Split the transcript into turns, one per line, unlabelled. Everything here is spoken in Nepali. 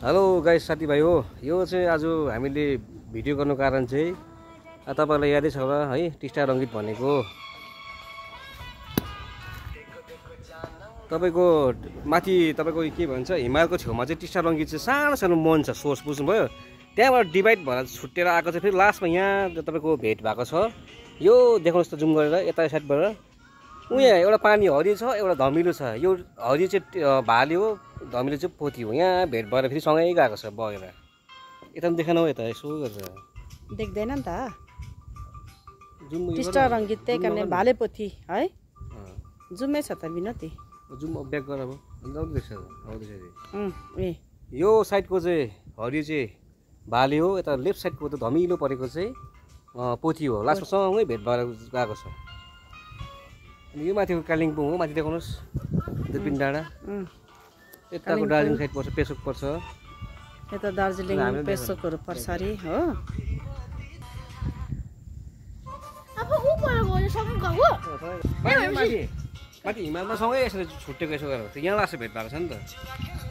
हेलो गाइस साथीभाइ हो यो चाहिँ आज हामीले भिडियो गर्नु कारण चाहिँ तपाईहरुलाई यादै छ होला है टिस्टा रंगीत भनेको तपाईको माथि तपाईको के भन्छ हिमालको छेउमा चाहिँ टिस्टा रंगीत चाहिँ सानो सानो मन छ सोर्स बुझ्नुभयो त्यहाँबाट डिभाइड भएर छुट्टेर आएको छ फेरि लास्टमा यहाँ तपाईको भेट भएको छ यो देखाउनुस् त जुम गरेर यता साइडबाट उहाँ एउटा पानी हरियो छ एउटा धमिलो छ यो हरियो चाहिँ भाले हो धमिलो चाहिँ पोथी हो यहाँ भेट भएर फेरि सँगै गएको छ बगेर यता पनि देखाउनु यता यसो गरेर
देख्दैन नि त
जुम
टिस्टा रंगीत त्यही कारण भाले पोथी है जुमै छ त बिनती
जुम ब्याक गर अब अन्त देख्छ
ए
यो साइडको चाहिँ हरियो चाहिँ भाले हो यता लेफ्ट साइडको त धमिलो परेको चाहिँ पोथी हो लास्टमा सँगै भेट भएर गएको छ यो माथिको कालिम्पोङ हो माथि देखाउनुस् दुर्पिन डाँडा यताको दार्जिलिङ साइड पर्छ पेसोक पर्छ
यता दार्जिलिङ पेसोकहरु पर्छ अरे हो
अब उ पर गयो सँगै गयो
माथि हिमालमा सँगै यसरी छुट्टेको यसो गरेर यहाँ लास्ट भेट भएको छ नि त